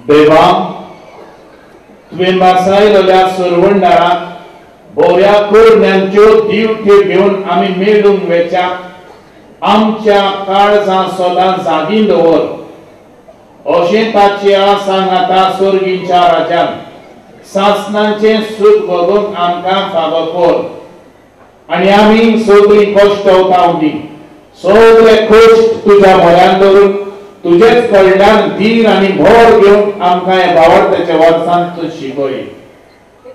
देवा, तुवें भासायलेल्या सरवंडाराक बऱ्या करण्यांच्यो दिवट्यो घेवन आमी मेळूंक वेच्या आमच्या काळजां सदां जागी दवर, अशें ताच्या सांगाता सोर्गींच्या राजान सासणाचें सूख भोगूंक आमकां फावो कर आनी आमी सगळीं कश्ट दी, सगळे कश्ट तुज्या म्हऱ्यान दवरून तुजेच कडल्यान धीर आनी भर घेवन आमकां ह्या बावडत्याच्या वर्सान तूं शिकय.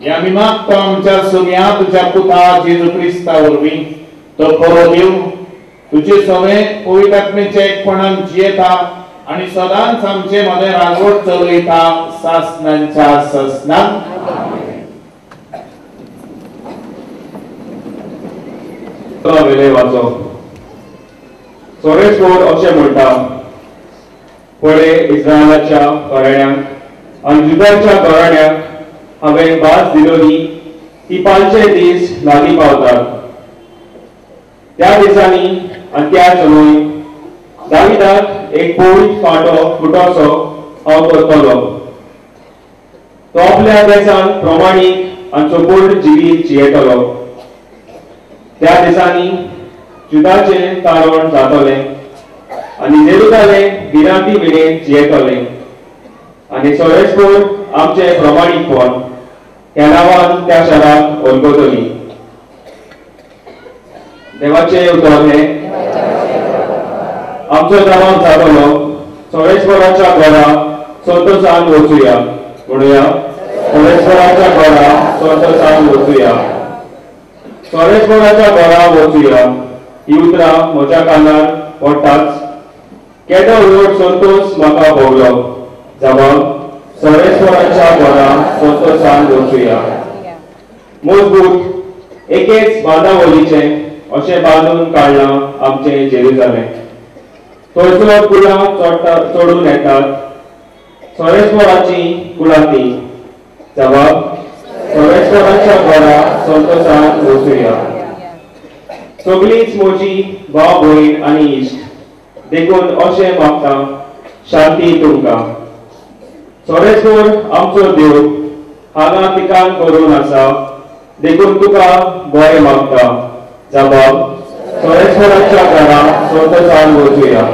हे आमी मागता आमच्या सुम्या तुज्या पुता जेजू क्रिस्ता वरवीं. तो खरो देव तुजे सगळे पवित्र आत्म्याच्या एकपणान जियेता आनी सदांच आमचे मदें राजवट चलयता सासणांच्या सासणाक. वाचो. सोरेस्वर अशें म्हणटा, पळे इस्रायलाच्या घराण्यांक आनी जुदाच्या घराण्यांक हांवें भास दिलोली ती पालचे दीस लागीं पावतात. त्या दिसांनी आनी त्या समय दाविदाक एक पवित्र फांटो फुटोसो हांव करतलो. तो आपल्या देशांत प्रमाणीक आनी सोपूर्ण जिवीत जियेतलो. त्या दिसांनी जुदाचें तारण जातलें आनी जेरुजालेम भिरांती मेरेन जियेतलें आनी सोरेस्वर आमचें प्रमाणीकपण ह्या नांवान त्या शाराक वळखतली. देवाचें उतर हें. आमचो जबाब जातलो, सोरेस्वराच्या घरा संतोसान वचुया. म्हणुया, सोरेस्वराच्या घरा संतोसान वचुया. सोरेस्वराच्या घरा वचुया ही उतरां म्हज्या कानार पडटाच केदो व्हड संतोष म्हाका भोगलो. जबाब, सोरेस्वराच्या घरा संतोसान वचुया. मजबूत एकेच बांदावळीचें अशें बांदून काडलां आमचें जेरुजालेम. थंयसर कुळां चडून येतात सोरेस्वराची कुळां ती. जबाब, सोरेस्वराच्या घरा संतोसान वचुया. सगळींच म्हजी भाव भयण आनी इश्ट, देखून अशें मागता, शांती तुमकां. सोरेस्वर आमचो देव हांगा ठिकाण करून आसा, देखून तुका बरें मागता. जबाब, सोरेस्वराच्या घरा संतोसान वचुया.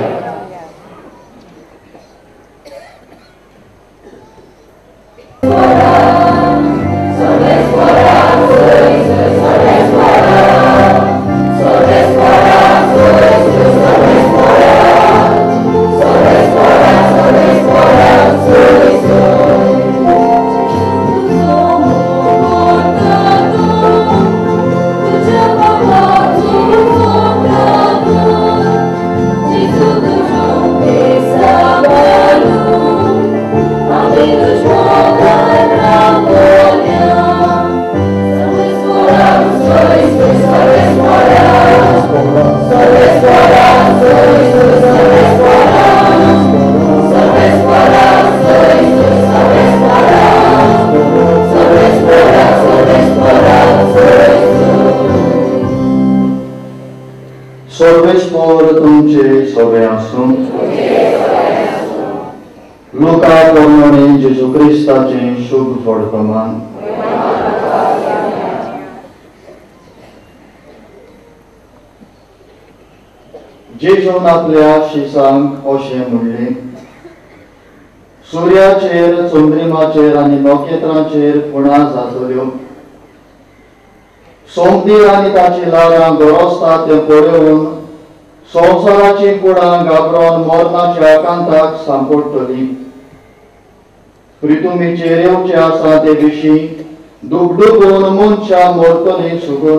शुभ वर्तमान. जेजून आपल्या शिसांक अशें म्हणलें, सुर्याचेर, चंद्रिमाचेर आनी नखेत्रांचेर खुणा जातल्यो. सोमतीर आनी ताची ल्हारां गरजता तें पळोवन संवसाराचीं कुडां घाबरोवन मरणाच्या आकांताक सांपडटलीं. प्रितुमीचेर येवचें आसा ते विशीं दुगडुगून मनशां मरतलीं सुगून,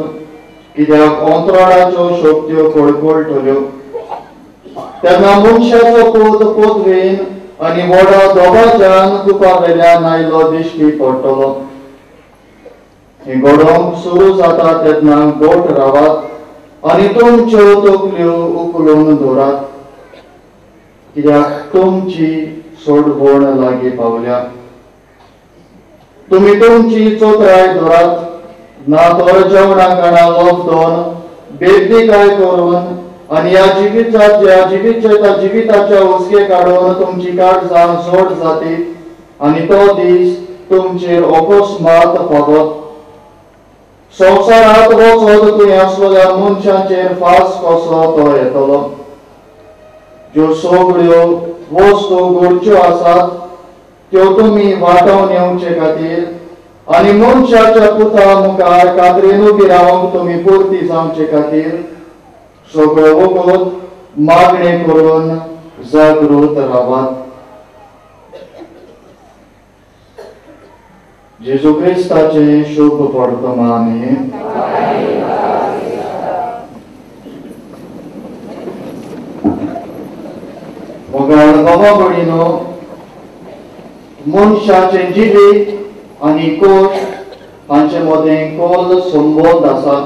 कित्याक अंतराळाच्यो शक्त्यो कडकडटल्यो. तेन्ना मनशाचो पूत पोतवेन आनी व्हडा दोगाच्यान कुपा वेल्यान आयलो दिश्टी पडटलो. हें घडोवंक सुरू जाता तेन्ना गोट रावात आनी तुमच्यो तकल्यो उखलून दवरात, कित्याक तुमची सोडवण लागीं पावल्या. तुमी तुमची चोत्राय धरात, ना तर जेवणा खाणा लोभ बेबदीकाय करून आनी ह्या जिविताच्या जिविताच्या हुस्के काडून तुमची काळजां जोड जाती आनी तो दीस तुमचेर अकस्मात पडत. संवसारांत वचत थंय आसलेल्या मनशांचेर फास कसो तो येतलो. ज्यो सगळ्यो वस्तू घडच्यो आसात त्यो तुमी वाटावन येवचे खातीर आनी मनशाच्या पुता मुखार कातरेन उबी रावंक तुमी पुरती जावचे खातीर सगळो वखद मागणें करून जागृत रावात. जेजू क्रिस्ताचें शुभ वर्तमान. मोगाळ बाबा भयणीनो, मनशाचें जिवीत आनी कोश हांचे मदें खोल संबंद आसा.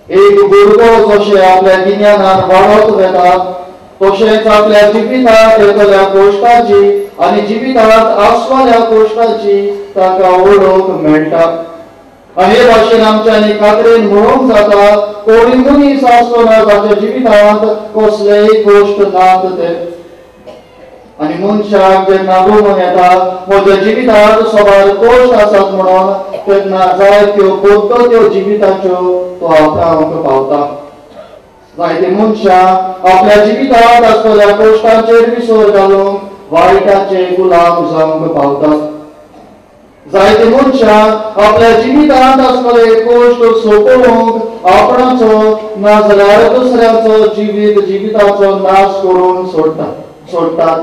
एक भुरगो जशें आपल्या गिन्यानान वाडत वेता तशेंच आपल्या जिवितांत येतल्या कोश्टाची आनी जिवितांत आसलेल्या कोश्टाची ताका वळख मेळटा. आनी हे भाशेन आमच्यांनी खात्रेन म्हणूंक जाता, कोणी मनीस आसतना ताच्या जिवितांत कसलेय कोश्ट नात ते. आनी मनशाक जेन्ना गोमून येता म्हज्या जिवितांत सबार कोश्ट आसात म्हणून, तेन्ना जायत्यो पद्दत्यो जिविताच्यो तो आपणावंक पावता. जायते मनशां आपल्या जिवितांत आसलेल्या कोश्टांचेर विसर घालूंक वायटाचे गुलाम जावंक पावतात. जायते मनशां आपल्या जिवितांत आसलेले कोश्ट सोंपोवंक आपणाचो नाजाल्यार दुसऱ्याचो जिविताचो नाश करून सोडटात.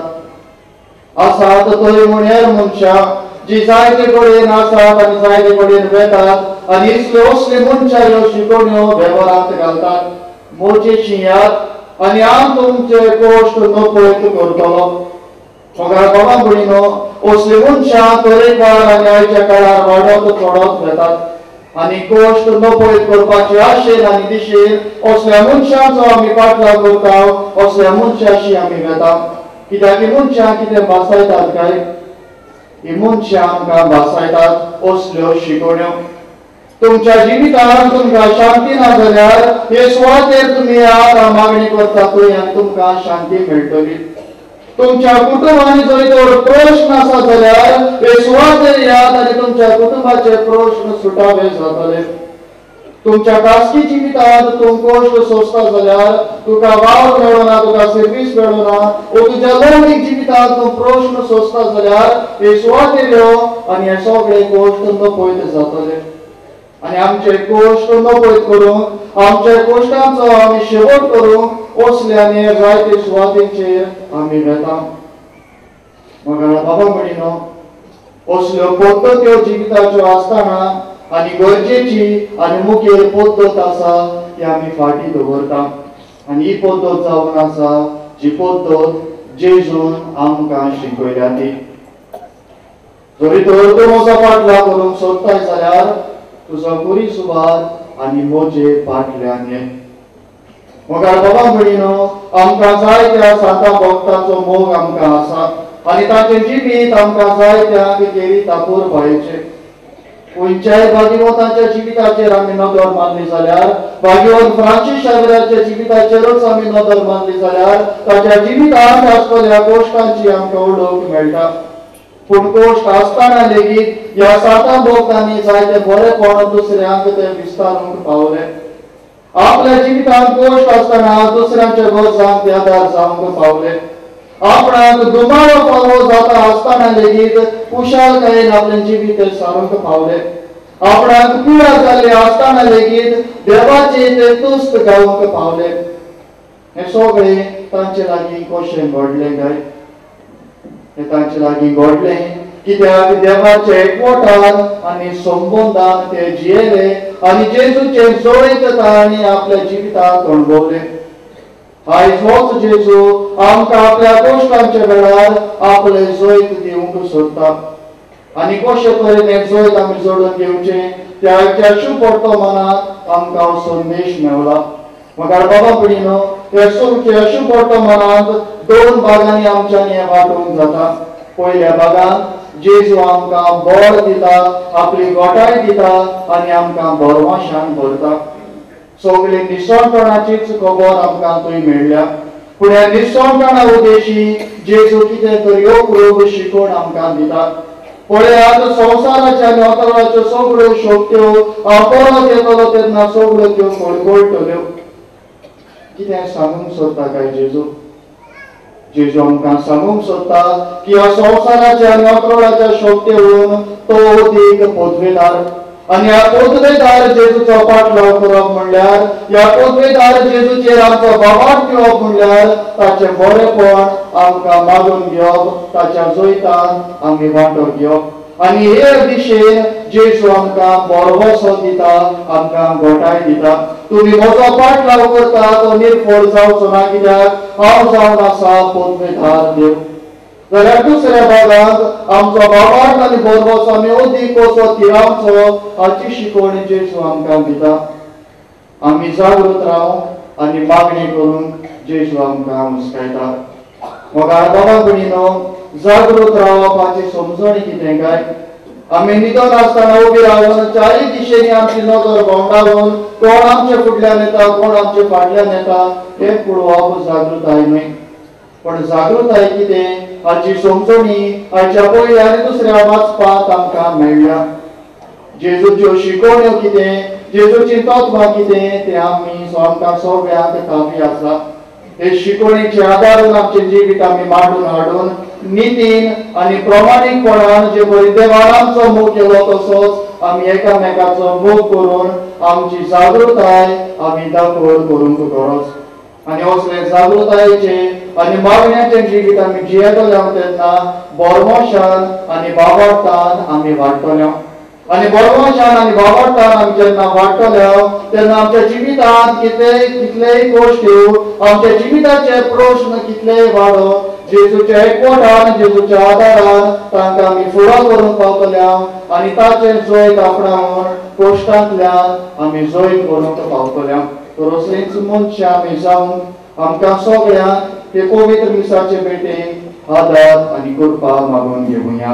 आसात थंय म्हणयार मनशां जी जायते कडेन आसात आनी जायते कडेन वेतात आनी इसल्यो असल्यो मनशां ह्यो शिकोवण्यो वेव्हारांत घालतात. मोजे शिंयात आनी हांव तुमचे कोश्ट नपयत करतलो. मोगाळ बाबा भयणीनो, असली मनशां तरेकवार आनी आयच्या काळार वाडत चडत वेतात आनी कोश्ट नपयत करपाचे आशेन आनी दिशेन असल्या मनशांचो आमी फाटलाव करता, असल्या मनशाशी आमी वेता. कित्याक ही मनशां कितें भासायतात काय? ही मनशां आमकां भासायतात असल्यो शिकोवण्यो. तुमच्या जिवितांत तुमकां शांती ना जाल्यार हे सुवातेर तुमी आतां मागणी करता थंय आनी तुमकां शांती मेळटली. तुमच्या कुटुंबांनी जरी तर प्रश्न आसा जाल्यार हे सुवातेर येयात आनी तुमच्या कुटुंबाचे प्रश्न सुटावे जातले. तुमच्या खासगी जिवितांत तूं कोश्ट सोंसता जाल्यार तुका वावर मेळना, तुका सर्वीस मेळना, ओ तुज्या लौकीक जिवितांत तूं प्रश्न सोंसता जाल्यार हे सुवातेर यो आनी हे सगळे कोश्ट नपयत जातले. आनी आमचे कोश्ट नपयत करूंक, आमच्या कोश्टांचो आमी शेवट करूंक असल्या जायते सुवातेचेर आमी वेता. मोगाळ बाबा भयणीनो, असल्यो पद्दत्यो जिविताच्यो आसतना आनी गरजेची आनी मुखेल पद्दत आसा ती आमी फाटीं दवरता. आनी ही पद्दत जावन आसा जी पद्दत जेजून आमकां शिकयल्या ती. जरी तर तूं म्हजो फाटलाव करूंक सोदताय जाल्यार तुजो पुरी सुवात आनी म्हजे फाटल्यान ये. मोगाळ बाबा भयणीनो, आमकां जायत्या सांता भक्ताचो मोग आमकां आसा आनी ताचें जिवीत आमकां जायत्या केरी तापूर भायेचें. खंयच्याय भाग्यवंताच्या जिविताचेर आमी नदर मारली जाल्यार, भाग्यवंत फ्रांसीस शावेराच्या जिविताचेरूच आमी नदर मारली जाल्यार ताच्या जिवितांत आसलेल्या कोश्टांची आमकां वळख मेळटा. पूण कोश्ट आसतना लेगीत ह्या सातां भोक्तांनी जायते बरेपण दुसऱ्यांक ते विस्तारूंक पावले. आपल्या जिवितांत कोश्ट आसतना दुसऱ्यांच्या गरजांक ते आदार जावंक पावले. आपणाक दुमाळो पावो जाता आसतना लेगीत कुशालकायेन आपलें जिवीत सारूंक पावले. आपणाक पिडा जाल्ली आसतना लेगीत देवाचे ते तुस्त गावंक पावले. हें सगळें तांचे लागीं कशें घडलें काय? हें तांचे लागीं घडलें कित्याक देवाचे एकवटान आनी संबंदान ते जियेले आनी जेजूचें जैत तांणी आपल्या जिवितांत अणभवलें. आयज होच जेजू आमकां आपल्या कोश्टांच्या वेळार आपलें जैत दिवंक सोदता. आनी कशे तरेन हें जैत आमी जोडून घेवचें त्या शुभ वर्तमानांत आमकां संदेश मेवला. मोगाळ बाबा भयणीनो, ह्या शुभ वर्तमानांत दोन भागांनी आमच्यांनी हें वांटूंक जाता. पयल्या भागांत जेजू आमकां बळ दिता, आपली गोठाय दिता आनी आमकां भरवंशान भरता. सगळे निसणपणाचीच खबर आमकां थंय मेळ्ळ्या. पूण ह्या निसणपणा उद्देशी जेजू कितें तरी अप्रूप शिकवण आमकां दिता. पळयात संवसाराच्या आनी अतराच्यो सगळ्यो शक्त्यो हांव परत येतलो तेन्ना सगळ्यो त्यो कळकळटल्यो. कितें सांगूंक सोदता काय जेजू? जेजू आमकां सांगूंक सोदता की ह्या संवसाराच्या आनी अतराच्या शक्तेवरून तो अदीक पदवेदार आनी ह्या पदवेदार जेजूचो पाटलाव करप म्हणल्यार ह्या पदवेदार जेजूचेर आमचो भावार्थ घेवप म्हणल्यार ताचें बरेपण आमकां मागून घेवप, ताच्या जैतान आमी वांटो घेवप. आनी हे दिशेन जेजू आमकां भरवंसो दिता, आमकां घोटाय दिता. तुमी म्हजो पाटलाव करता तो निर्फळ जावचो ना, कित्याक हांव जावन आसा पदवेदार देव. जाल्यार दुसऱ्या भागांत आमचो भावार्थ आनी भरवंसो आमी अदीक कसो थिरावचो हाची शिकवण जेजू आमकां दिता. आमी जागृत रावंक आनी मागणी करूंक जेजू आमकां हुस्कायता. मोगाळ बाबा भयणीनो, जागृत रावप हाची समजणी कितें काय? आमी न्हिदोन आसतना उबी रावन चारय दिशेनी आमची नदर भोंवडावन कोण आमचे फुडल्यान येता कोण आमचे फाटल्यान येता हें पळोवप जागृताय न्हय. पण जागृताय कितें हाची समजणी हाच्या पयल्या आनी दुसऱ्या वाचपांत आमकां मेळ्ळ्या. जेजूच्यो शिकवण्यो कितें, जेजूचीं तत्वां कितें तें आमी आमकां सगळ्यांक काफी आसा. हे शिकवणेचे आदारून आमचें जिवीत आमी मांडून हाडून नितीन आनी प्रमाणीकपणान जे परी देवान आमचो मोग केलो तसोच आमी एकामेकाचो मोग करून आमची जागृताय आमी दाखोवड करूंक गरज. आनी असले जागृतायेचे आनी मागण्याचें जिवीत आमी जियेतले तेन्ना बरमोशान आनी बाबार्थान आमी वाडटले. आनी बरमोशान आनी बाबार्थान आमी जेन्ना वाडटले तेन्ना आमच्या जिवितांत कितलेय गोश्टी, आमच्या जिविताचे प्रश्न कितलेय वाडो, जेजूच्या एकवटान जेजूच्या आदारान तांकां आमी फुडो करूंक पावतले आनी ताचें जैत आपणावन कश्टांतल्यान आमी जैत करूंक पावतले. तर असलींच मनशां आमी जावंक आमकां सगळ्यांक ते पवित्र मिसाचे भेटेक आदार आनी कृपा मागून घेवया.